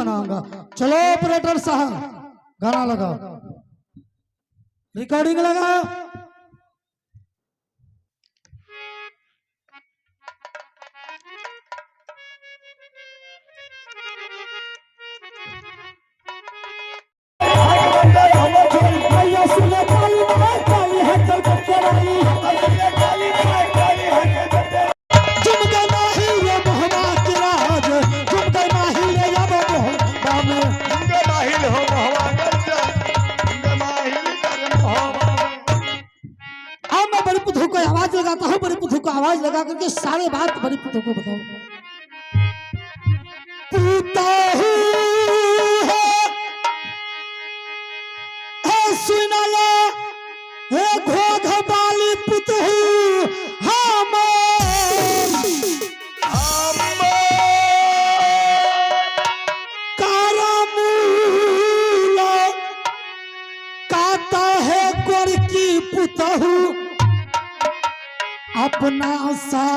मनाऊंगा। चलो ऑपरेटर साहब गाना लगाओ, रिकॉर्डिंग लगाओ। अब मैं बड़ी पुथू को आवाज लगाता हूँ, बड़ी पुथू को आवाज लगा करके सारे बात बड़ी पुथू को बताओ। पुतहू है सुनला हे घोघ बाली पुतहू हम कारामूला काता है गोरकी पुतहू अपना सा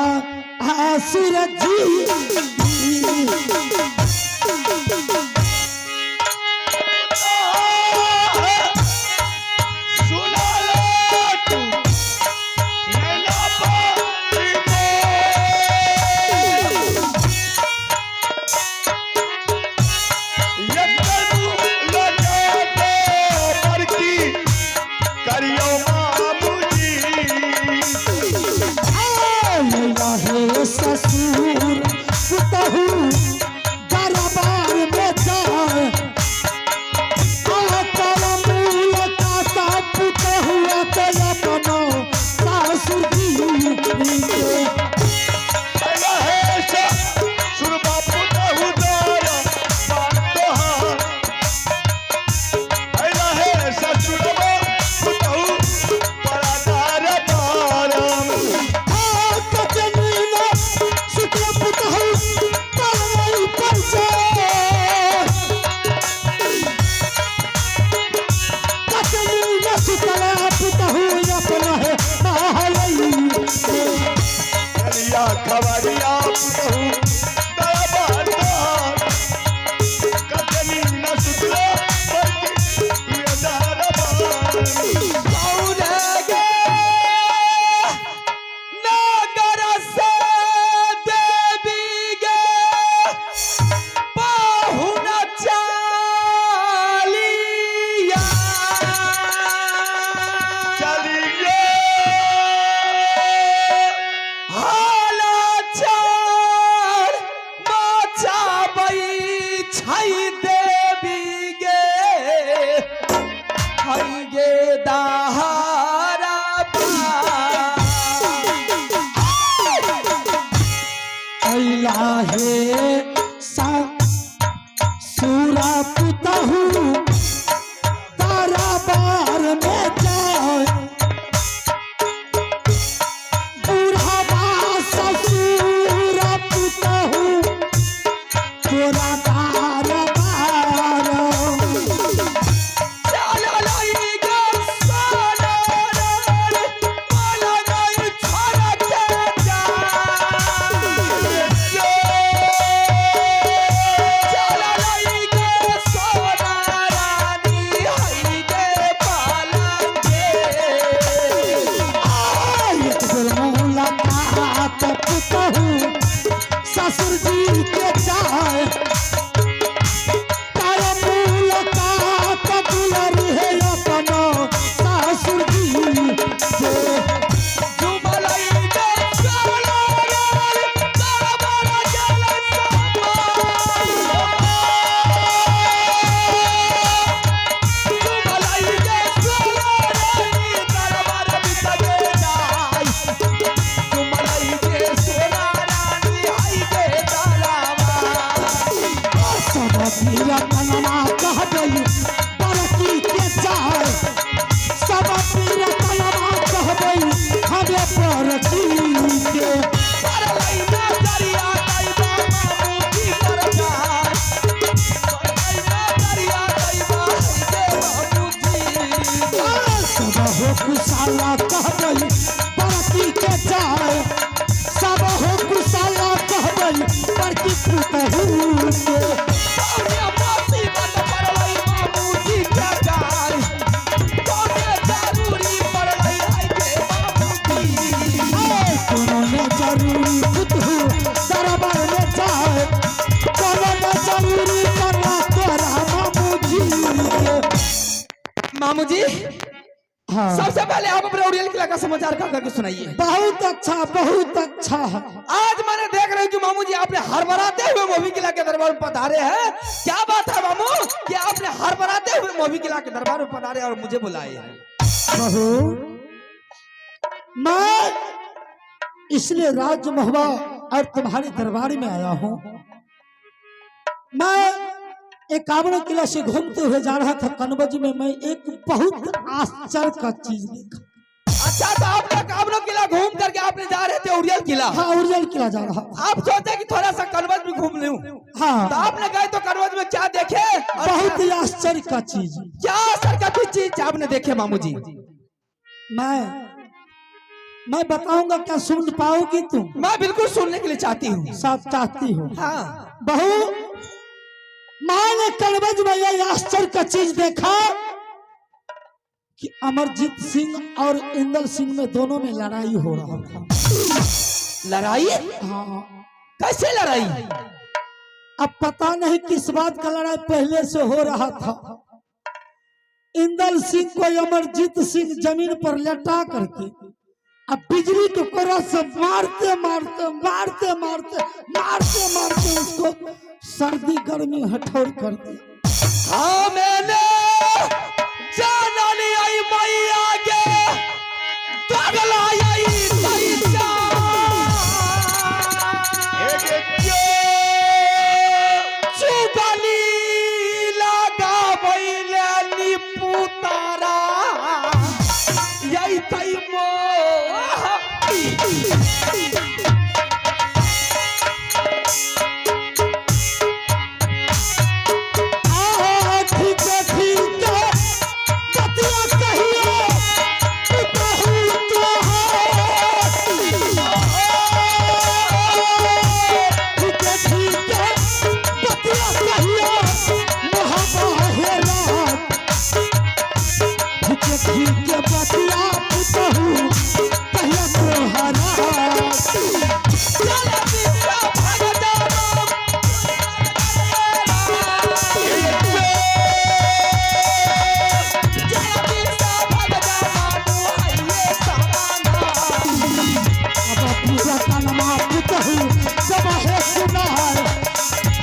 आसुर जी। हे ससुर पुतहू दरबार में जाए, आकर मूल काता पुतहू ते अपनो सासुर जी के। खबरिया पुतहू दरबार कतनी न सुतलो नगर से देवी गे पाहुन चालिया चलिए हाला चार मचाबई छै देवी गे हई गे दाहारा अइला हे सूरा पुतहू दरबार में जाए, बुढ़ाबा ससुर पुतहू तोरा दरबार। एक बेर मुलाकात पुतहू ससुर जी के जाए, तार मुलाकात दुलर है अपनो ससुर जी से। सब पीरा तनमा कहबै बरकी के जाए, सब पीरा तनमा कहबै हमे बरकी के। सब हो कुशाला कहबै बरकी के जाए, सब हो कुशाला कहबै बरकी पुतहू के। पूरी करना तोरा मामू जी के। मामू जी, हाँ। सबसे पहले आप अपने उड़ियल किला का समाचार कर करके सुनाइए। बहुत अच्छा, बहुत अच्छा है। आज मैंने देख रही हूँ कि मामू जी आपने हड़बड़ाते हुए मोवी किला के दरबार में पधारे हैं। क्या बात है मामू कि आपने हड़बड़ाते हुए मोवी किला के दरबार में पधारे और मुझे बुलाए हैं। बहू, मैं इसलिए राज महुआ और तुम्हारे दरबार में आया हूँ। मैं 51 किला से घूमते हुए जा रहा था कनवज में, मैं एक बहुत आश्चर्य का चीज देखा। अच्छा, तो आपने 51 किला घूम करके आपने जा रहे थे उड़ियल किला। हाँ, उड़ियल किला जा रहा था। आप सोचे कि थोड़ा सा कनवज भी घूम लूं। हाँ। तो आपने गए तो कनवज में क्या देखे? और बहुत ही आश्चर्य का चीज। क्या आश्चर्य का चीज आपने देखे मामू जी? मैं बताऊंगा, क्या सुन पाओगी तुम? मैं बिल्कुल सुनने के लिए चाहती हूँ। सब चाहती हो? हाँ। बहू, मैंने कनवज में यह आश्चर्य का चीज देखा कि अमरजीत सिंह और इंदल सिंह में दोनों में लड़ाई हो रहा था। लड़ाई? हाँ। कैसे लड़ाई? अब पता नहीं किस बात का लड़ाई पहले से हो रहा था। इंदल सिंह को अमरजीत सिंह जमीन पर लटा करके अब बिजली के कोरा से मारते मारते मारते मारते मारते मारते उसको सर्दी गर्मी हठौर कर दिया। हाँ, मैंने जाना आई मैया के दगला आई तैया। चुगली लगा बैले निपुतारा यही तई मोह। आहा, ठीक है, ठीक है, बतिया कहिए, कहूँ तो ठीक है, ठीक है, बतिया कहिए, मोहब्बत है रात। ठीक है, ठीक है, बतिया कहूँ कहिए तोहरा। चल पीछा भाग जाओ। चल पीछा भाग जाओ, आइए सामाना। अब पूरा तनमा पुतहु सब है सुनार,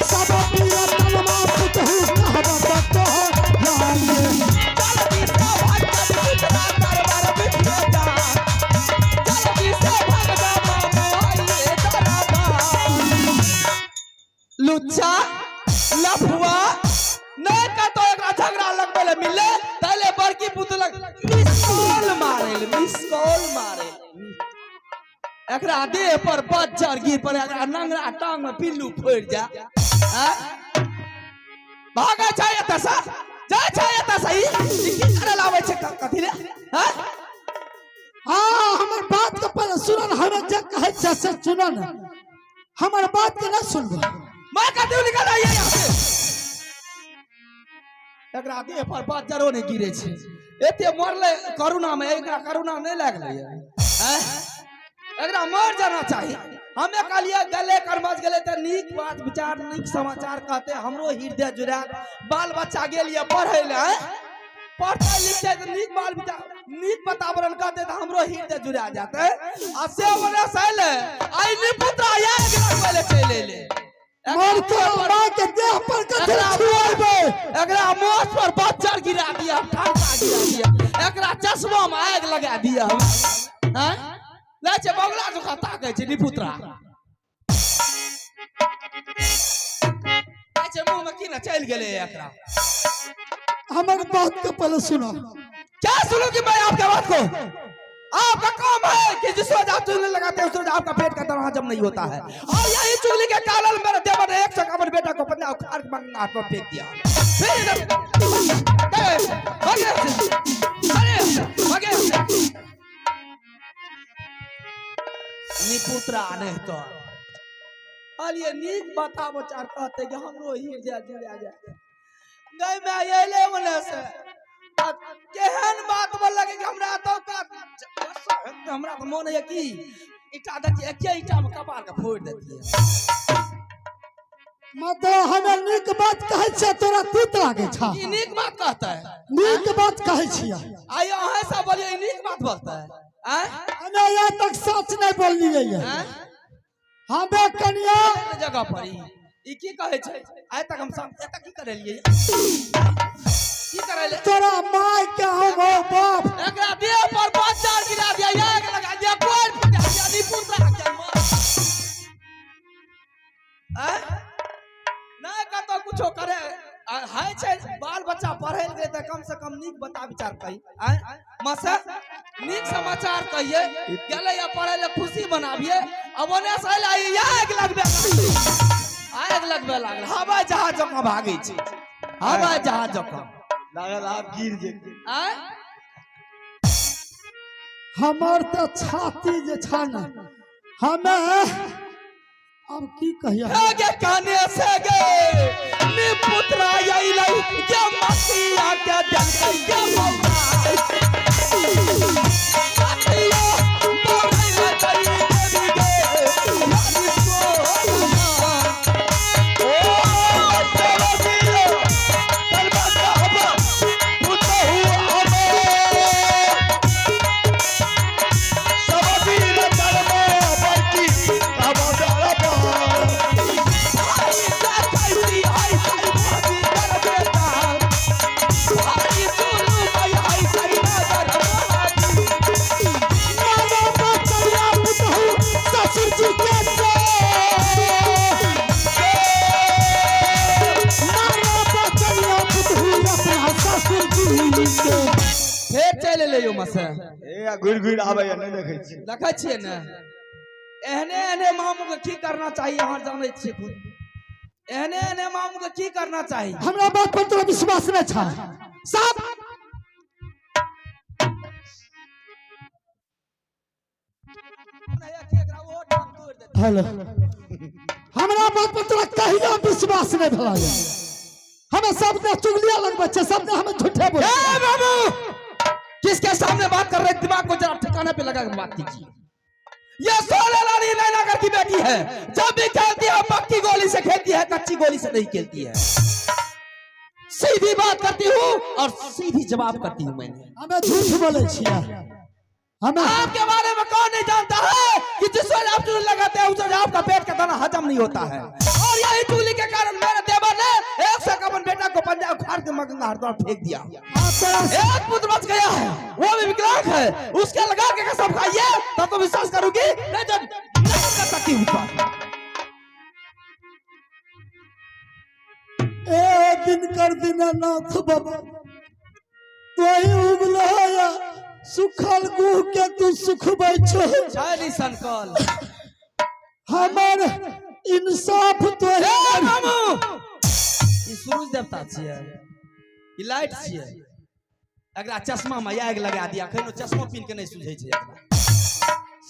सब पूरा तनमा पुतहु कहबत तोहर लागे। चल पीछा भाग जा, पीछा दरबार बिठे जा। चल पीछा भाग जा, मामू आइए दरबार। लुच्चा लफुआ नहीं का तो एकरा झगड़ा लगबे ले मिले तले बड़की पुतलक मिस कॉल मारेल, मिस कॉल मारेल। एकरा देह पर बज्जर गिर पर एकरा नंगरा टांग में पिल्लू फोड़ जा। हैं? भागै छै एतऽ से, जाइ छै एतऽ से। ई ई की करे लाबै छै कथी ले? हैं? हाँ, हमर बात के पहले सुनन, हमें जे कहै छै से सुनन, हमर बात के ना सुनबो। मैं कथी निकल आइए यहाँ से। एकरा देह पर बज्जरो नहि गिरे छै। एते मरले करुणा में, एकरा करुणा नहि लागलै। हैं? एकरा मर जाना चाही। हमे कहलिए गले करमज गेले तऽ नीक बात विचार नीक समाचार कहते हमरो हृदय जुड़ायत। बाल बच्चा गेलिए पढ़ै लए, हैं? पढ़ते लिखते तऽ नीक बाल विचार नीक वातावरण कहते तऽ हमरो हृदय जुड़ा जाते। आ से ओने से अयलै, आइ निपुत्रा आगि लगबै लए चलि अयलै। मर के माँ के देह पर कथी छुएबै? एकरा मोछ पर बच्चर गिरा दिया, ठंडा गिरा दिया, एकरा चश्मा में आगि लगा दिया हम। हैं? लै छै बगला जकाँ ताकै छै निपुत्रा। लै छै मुँह में की ने चलि गेलै एकरा। हमर बात के पहले सुनो। क्या सुनूं कि मैं आपके बात को? आपका काम है कि जिस रोज आप चुगली लगाते हैं उस रोज आपका पेट का दर्द हजम नहीं होता है। और यही चुगली के कारण मेरे देवर ने 151 बेटा को अपने उखाड़ के हाथ में फेंक दिया। फिर इधर अरे, भागे, अरे, भागे। निपुत्रा नहीं तो अलिए नीक बता बचार कहते कि हमरो हृदय जुड़ा जाए। गई मैं अयले मने से आ केहन बात बोललक कि हमरा तो का हमरा तो मन है कि ईटा दैतियै, एके ईटा में कपार के फोड़ दैतियै। मतलब हमे नीक बात कहै छियै तोरा तीत लागै छा। ई नीक बात कहता है। नीक बात कहै छियै। आइयो अहाँ सब बोलिए, ई नीक बात बोलता है। आँय? हमे यहाँ तक सच नहीं बोललियै ये। आँय? हमे कनिया जगह पर ई की कहै छै? आइ तक हम सब एतऽ की करेलियै, की करेले? तोरा माय के हम हो बाप। एकरा देह पर बच्चा गिरा दिया, आग लगा दिया, कोई फुटा दिया, निपुण रख दिया। आँय? नहि कतौ कुछो करे है छै, बाल बच्चा पढ़ै लए गेलै तऽ कम से कम नीक बता विचार कही। आँय मास्टर, नीक समाचार कहिए, गेलै या पढ़ै लए खुशी मनाबिए, अब ओने से अयलै आगि लगबे आगि लगबे लागल, हवाई जहाज जकाँ भागै छै, हवाई जहाज जकाँ लागल आब गिर जेतै। आँय? हमर तऽ छाती जे छ ने, हमे अब की कहिया गे काने से गे निपुत्रा अइलै गे मसिया के देलकै गे मौका मसिया मरैले तई देवी गे यानी सोना। ओ सबदिया तलबा कहबा पुतहु अमर सबदिया तलबा बड़की कहबा दरबा। भाई देखैती हाय साई भाभी कर बेटा भाई सुनू भाई हाय साई नजर भाभी। मामा बचैया पुतहु ससुर जी के से, मामा बचैया पुतहु अपना ससुर जी के। फेर चलि एलै यौ मसे। ए आ घुरि घुरि आबैया, नहि देखै छी? देखै छियै ने, एहने एहने मामू के की करना चाही अहाँ जानै छियै खुद। एहने एहने मामू के की करना चाही? हमरा बात पर तोरा विश्वास नहीं छा साहब? हेलो, हमरा बात पर तोरा कहियो विश्वास नहीं भला? हमें सब ने चुगलिया लगबै छै, सब ने हमें झूठे बोल। ए बाबू, किसके सामने बात कर रहे? दिमाग को जरा ठिकाने पे लगा के बात कीजिए। ये सोने रानी नैनागर की बेटी है। जब भी खेलती है पक्की गोली से खेलती है, कच्ची गोली से नहीं खेलती है। सीधी बात करती हूँ और सीधी जवाब करती हूँ मैंने। हमें झूठ बोले छियै हमें? आपके बारे में कौन नहीं जानता है कि जिस वजह आप चुगली लगाते हैं उस वजह आपका पेट का दाना हजम नहीं होता है और यही चुगली के कारण मेरे देवर ने 151 बेटा को पंजाब उखाड़ के मगंगा हरिद्वार फेंक दिया। हाँ, तोरा एक पुत्र बच गया है, वो भी विकलांग है। उसके लगा के कसम खाइए तब तो विश्वास करूंगी, नहीं तो नहीं कर सकती हूँ विश्वास। ए दिन कर दीनानाथ बाबा, तोही उगलो या सुखल गुह के तू सुखबै छो। चाली संकल हमर इंसाफ तोही ए मामू, ई सूरज देवता छियै, ई लाइट छियै। एकरा चश्मा में आगि लगा दिया, अखन चश्मा पिन के नहीं सुझै छै एकरा।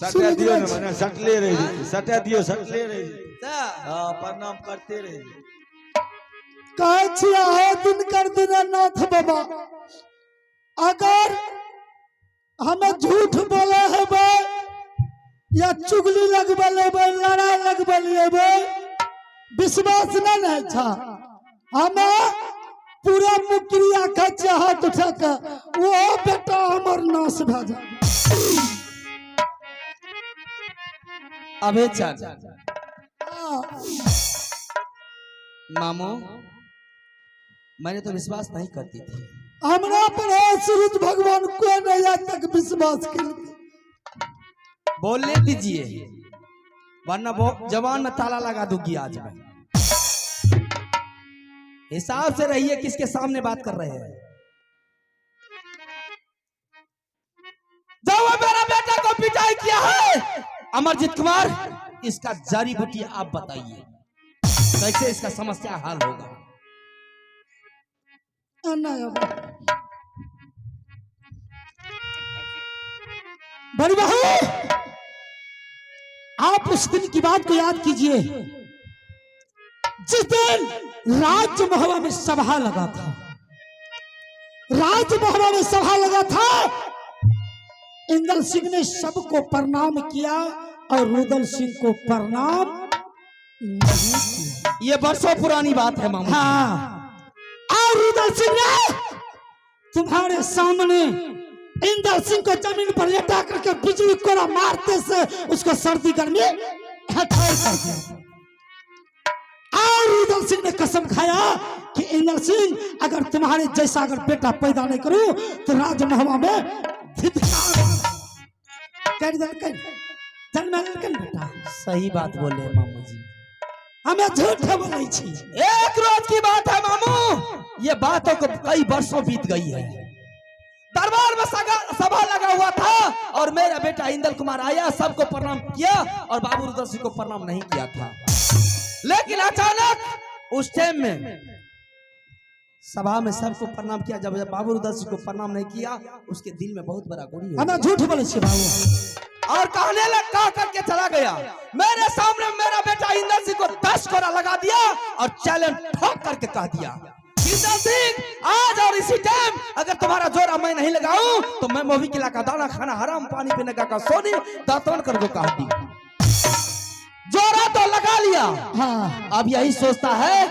सटा दियौ ने, मने सटले रहि जेतै। सटा दियौ, सटले रहि जेतै। तऽ हँ, प्रणाम करते रहि जेतै। कहै छियै हे दिनकर दीनानाथ बाबा, अगर हमें झूठ बोले हेबै या चुगली लगबै लेबै, लड़ाई लगबै लेबै, विश्वास नहीं ने छा, हमें पूरा मुक्रिया खाइ छियै हाथ उठा के, वो बेटा हमर नाश भए जाए। अबे चल। हाँ, मामू, मैंने तो विश्वास नहीं करती थी। हमरा पर है सूरज भगवान कोई नहीं आज तक विश्वास केलकै। बोलने दीजिए, वरना वो जवान में ताला लगा दूंगी आज मैं। हिसाब से रहिए, किसके सामने बात कर रहे हैं। जब वो मेरा बेटा को पिटाई किया है अमरजीत कुमार, इसका जड़ी बूटी आप बताइए, कैसे इसका समस्या हल होगा? एना अब बड़ी बहू, आप उस दिन की बात को याद कीजिए जिस दिन राजमहवा में सभा लगा था। राजमहवा में सभा लगा था, इंदल सिंह ने सबको प्रणाम किया और रुदल सिंह को प्रणाम नहीं किया। ये वर्षों पुरानी बात है मामू। हाँ, और रुदल सिंह ने तुम्हारे सामने इंदल सिंह को जमीन पर लेटा करके बिजली कोड़ा मारते से उसको सर्दी गर्मी हटाई कर दिया। और रुदल सिंह ने कसम खाया कि इंदल सिंह अगर तुम्हारे जैसा अगर बेटा पैदा नहीं करूं तो राजमहवा में धिक्कार कर देलकन, जन्म लेलकन बेटा। सही बात बोले मामू जी। हमें झूठ बोलै छी। एक रोज की बात है मामू, ये बातों को कई वर्षों बीत गई है। दरबार में सभा लगा हुआ था और मेरा बेटा इंदल कुमार आया, सबको प्रणाम किया और बाबू रुद्र सिंह को प्रणाम नहीं किया था। लेकिन अचानक उस टाइम में सभा में सबको प्रणाम किया, जब जब बाबू रुद्र सिंह को प्रणाम नहीं किया उसके दिल में बहुत बड़ा गोली हो हमें गया। झूठ बोलै छी बाबू। और कहने लग कह करके चला गया, मेरे सामने मेरा बेटा इंदर सिंह को 10 कोड़ा लगा दिया और चैलेंज ठोक करके कह दिया, इंदर सिंह आज और इसी टाइम अगर तुम्हारा जोरा मैं नहीं लगाऊं तो मैं मोवी किला का दाना खाना हराम, पानी पीने का सोनी दातवन कर दो। कह दी, जोरा तो लगा लिया। हाँ, अब यही सोचता है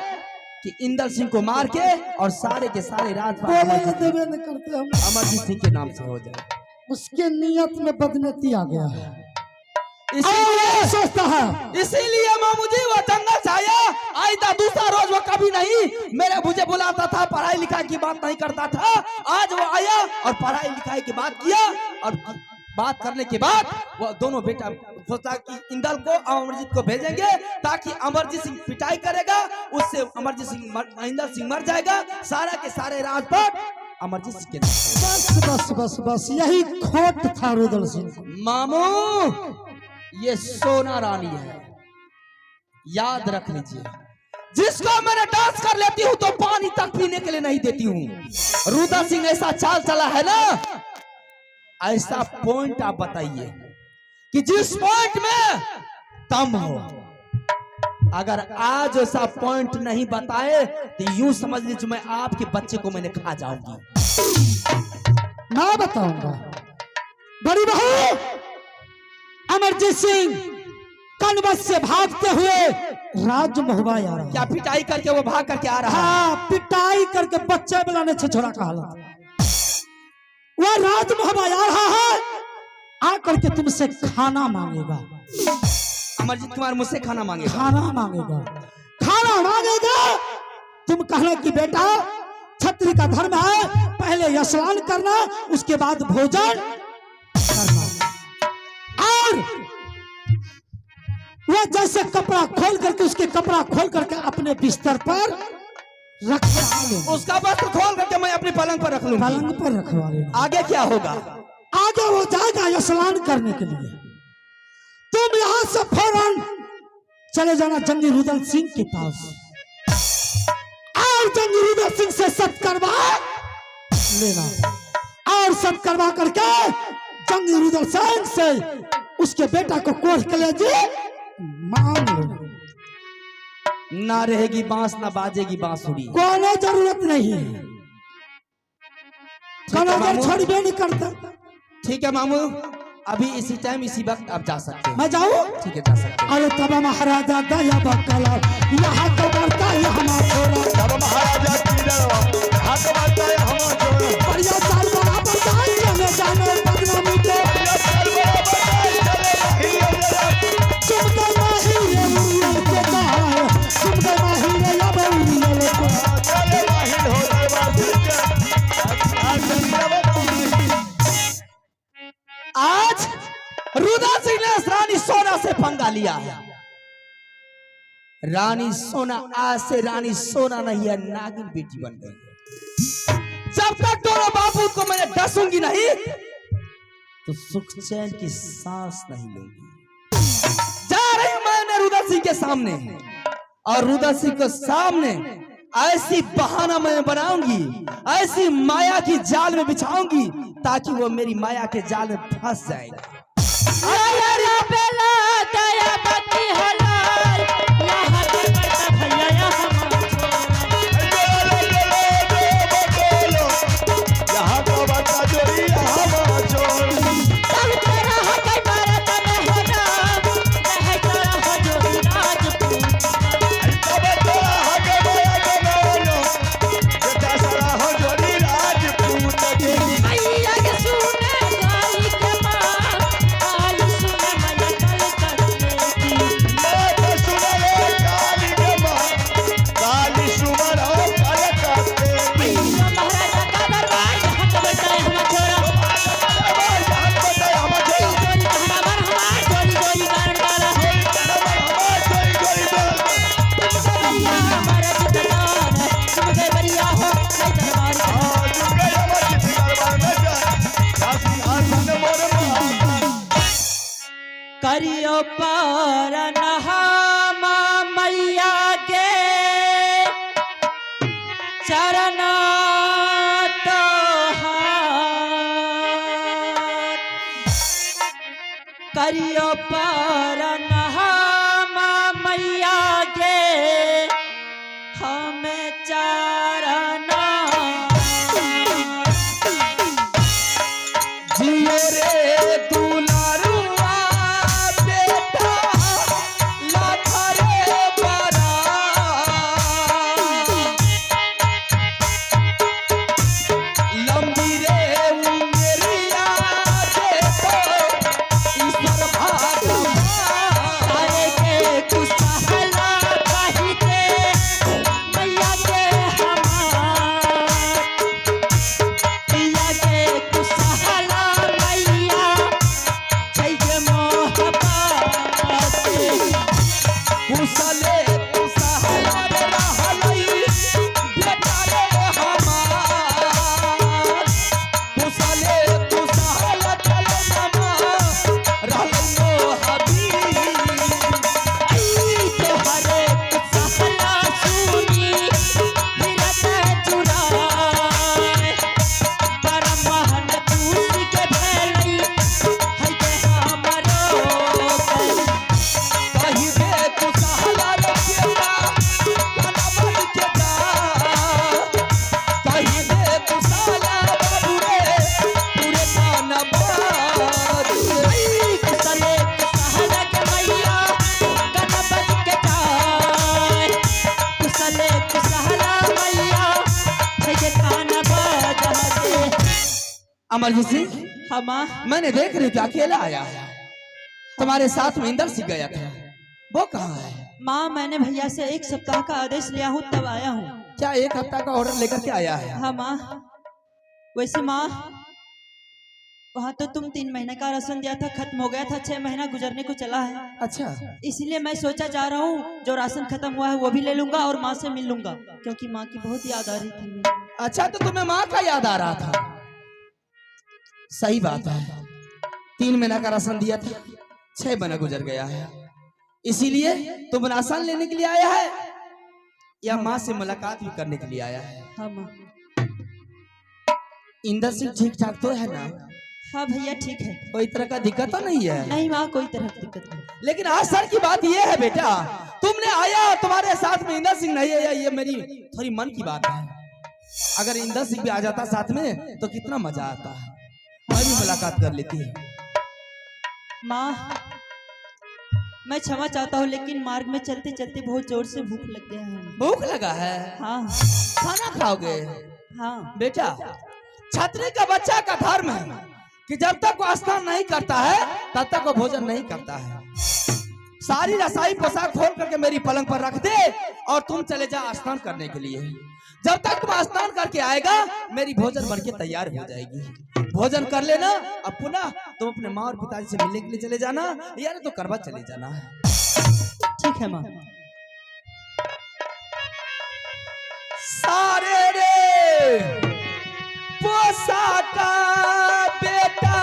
कि इंदर सिंह को मार के और सारे के सारे राजपाट बोले देवे नहीं करते हम। अमरजीत सिंह के नाम से हो जाए। उसके नियत में बदनीति आ गया है। इसीलिए और सोचता है, इसीलिए मामू जी वो जंगल से आया, आई था दूसरा रोज वो कभी नहीं मेरे मुझे बुलाता था, पढ़ाई लिखाई की बात नहीं करता था। आज वो आया और पढ़ाई लिखाई की बात किया और बात करने के बाद वो दोनों बेटा सोचा कि इंदल को और अमरजीत को भेजेंगे ताकि अमरजीत सिंह पिटाई करेगा, उससे अमरजीत सिंह इंदल सिंह मर जाएगा, सारा के सारे राजपाट अमरजीत सिंह के नाम। बस बस बस बस यही खोट था रुदल सिंह को। मामू ये सोना रानी है, याद रख लीजिए। जिसको मैंने डांस कर लेती हूँ तो पानी तक पीने के लिए नहीं देती हूँ। रुदल सिंह ऐसा चाल चला है ना, ऐसा पॉइंट आप बताइए कि जिस पॉइंट में दम हो। अगर आज ऐसा पॉइंट नहीं बताए तो यूं समझ लीजिए मैं आपके बच्चे को मैंने खा जाऊंगी। मैं बताऊंगा। बड़ी बहू अमरजीत सिंह कनवस से भागते हुए राजमहुआ आ रहा है। क्या पिटाई करके वो भाग करके आ रहा है? हाँ, पिटाई करके बच्चे बुलाने से छोड़ा का हालत। वह राजमहुआ आ रहा है, आकर के तुमसे खाना मांगेगा। अमरजीत कुमार मुझसे खाना मांगेगा? खाना मांगेगा, खाना मांगेगा। तुम कहना कि बेटा छत्री का धर्म है, पहले स्नान करना उसके बाद भोजन करना। और वह जैसे कपड़ा खोल करके उसके कपड़ा खोल करके अपने बिस्तर पर रखवा लेना। उसका वस्त्र खोल करके मैं अपने पलंग पर रख लूंगी। पलंग पर रखवा लेना। आगे क्या होगा? आगे वो जाएगा स्नान करने के लिए, तुम यहां से फौरन चले जाना जंगी रुदल सिंह के पास और जंगी रुदल सिंह से सत्कर्मा लेना और सत्कर्मा करके जंगी रुदल सिंह से उसके बेटा को कोर्ट के लिए जी मांग लेना। ना रहेगी बांस ना बाजेगी बांसुरी। कोनो जरूरत नहीं है, कोनो मामू। छोड़बे नहीं करता। ठीक है मामू, अभी इसी टाइम इसी वक्त आप जा सकते हैं। मैं जाऊं? ठीक है, जा सकते हैं। अरे तब महाराजा दया बकला यहाँ कबरता यहाँ छोड़ा। तब महाराजा की लड़वा हाथ बाता है हम छोड़ा। बढ़िया चाल बराबर जाए चले जाने बदनामी के। चल बराबर चले नहीं अमरा। तुम गए माही रे उड़ियल के जाए, तुम गए माही रे अब उड़ियल के। चले नहीं हो दरबार से आज रुदा सिंह ने रानी सोना से पंगा लिया है। रानी सोना आज से रानी सोना नहीं है, नागिन बेटी बन गई है। जब तक दोनों बापू को मैंने डसूंगी नहीं तो सुख चैन की सांस नहीं लूंगी। जा रही हूं मैंने रुदा सिंह के सामने और रुदा सिंह के सामने ऐसी बहाना मैं बनाऊंगी, ऐसी माया की जाल में बिछाऊंगी ताकि वो मेरी माया के जाल में फंस जाएगा। यहाँ को बता जोड़ी यहाँ छोड़। तब करियो पार नहामा मैया के चरना तोहार। करियो पार नहामा मैया के हमें चरना। जियो रे दुलारुआ बेटा लाखा रे बरा। लंबी रे उमेरिया देतो ईश्वर भगवान। सारे के कुशहला कही के मैया के हमार, मैया के कुशहला मैया छै मोहब्बत। कुशले कुशहला रे रहलै बेटा रे हमार। कुशले कुशहला चले मामा रहलै मोहबीर। ऐ तोहरे कुशहला सुनी हिरत चुराए, परमहन खुश के भेलै है के हमरो। कही दे कुशहला रे बेटा कना बन के जा। कही दे कुशहला बाबू रे पूरे कान बाज। कुशले कुशहला के मैया गणपत के जाय, कुशले कुशहला मैया छै के कान बजाते। अमरजीत सिंह, हमा मैंने देख रही कि अकेला आया है, तुम्हारे साथ में इंदर सिंह गया था, वो कहाँ है? माँ, मैंने भैया से एक सप्ताह का आदेश लिया हूँ तब आया हूँ। क्या एक हफ्ता का ऑर्डर लेकर के आया है? हाँ माँ। वैसे माँ, वहाँ तो तुम 3 महीने का राशन दिया था, खत्म हो गया था, 6 महीना गुजरने को चला है। अच्छा, इसलिए मैं सोचा जा रहा हूँ जो राशन खत्म हुआ है वो भी ले लूंगा और माँ से मिल लूंगा, क्योंकि माँ की बहुत याद आ रही थी मेरी। अच्छा, तो तुम्हें माँ का याद आ रहा था। सही बात है, 3 महीना का राशन दिया था, 6 महीना गुजर गया है, इसीलिए तुम राशन लेने के लिए आया है या माँ से मुलाकात भी करने के लिए आया है? हाँ माँ। इंदर सिंह ठीक ठाक तो है ना? हाँ भैया ठीक है। कोई तरह का दिक्कत तो नहीं है? नहीं माँ, कोई तरह की दिक्कत नहीं। लेकिन आश्चर्य की बात यह है बेटा, तुमने आया और तुम्हारे साथ में इंदर सिंह नहीं आया, ये मेरी थोड़ी मन की बात है। अगर इंदर सिंह भी आ जाता साथ में तो कितना मजा आता है, मैं भी मुलाकात कर लेती है। माँ, मैं क्षमा चाहता हूँ, लेकिन मार्ग में चलते चलते बहुत जोर से भूख लग गया है। भूख लगा है? हाँ। खाना खाओगे? हाँ। बेटा, छात्री का बच्चा का धर्म है कि जब तक वो स्नान नहीं करता है तब तक वो भोजन नहीं करता है। सारी रसाई पोशाक खोल करके मेरी पलंग पर रख दे और तुम चले जा स्नान करने के लिए। जब तक तुम स्नान करके आएगा मेरी भोजन बनके तैयार हो जाएगी। भोजन कर लेना, अब पुनः तुम अपने माँ और पिताजी से मिलने के लिए चले जाना, या तो करवा चले जाना। ठीक है माँ। सारे रे पोसाका बेटा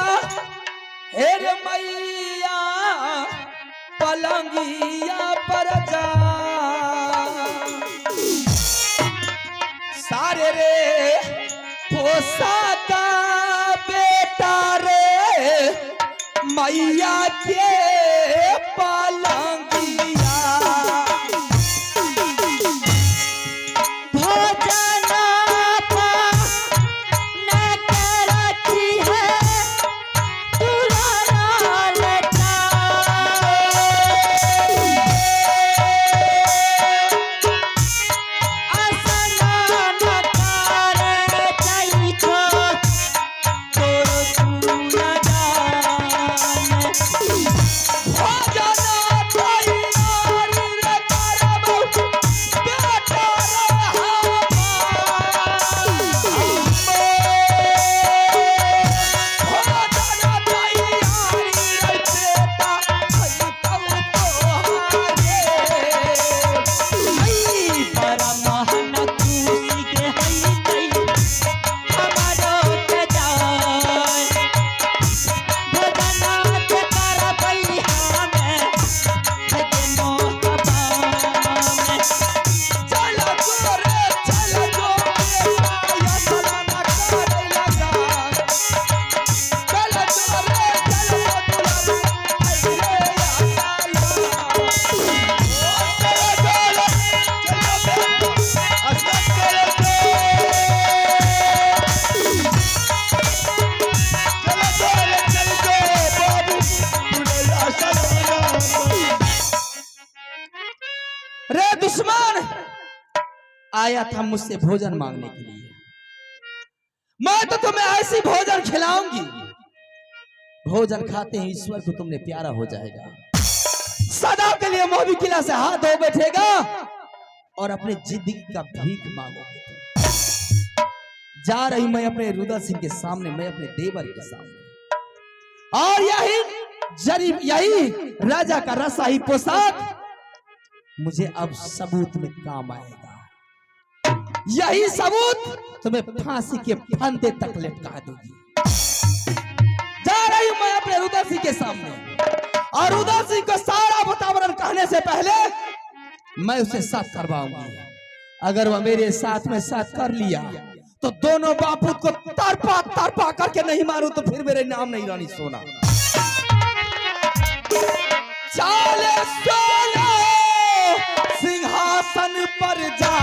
हेर मैया पलंगिया पर जा। सारे रे पोसाका बेटा रे मैया के पलंगिया। भोजन न करती है दुलारा लटा। असना न कर चैछो तोर तू न जान। आया था मुझसे भोजन मांगने के लिए। मैं तो तुम्हें ऐसी भोजन खिलाऊंगी, भोजन खाते ही ईश्वर को तुमने प्यारा हो जाएगा, सदा के लिए मोहबी किला से हाथ धो बैठेगा और अपने जिंदगी का भीख मांगोगे तुम। जा रही मैं अपने रुदल सिंह के सामने, मैं अपने देवर के सामने, और यही जरीब, यही राजा का रसाही पोशाक मुझे अब सबूत में काम आएगा। यही सबूत तुम्हें फांसी के फंदे तक लटका देगी। जा रही हूं मैं अपने रुदल सिंह के सामने, और रुदल सिंह को सारा वातावरण कहने से पहले मैं उसे साथ करवाऊंगी। अगर वह मेरे साथ में साथ कर लिया तो दोनों बापूत को तरपा तरपा करके नहीं मारू तो फिर मेरे नाम नहीं रानी सोना। चाले सोना सिंहासन पर जा।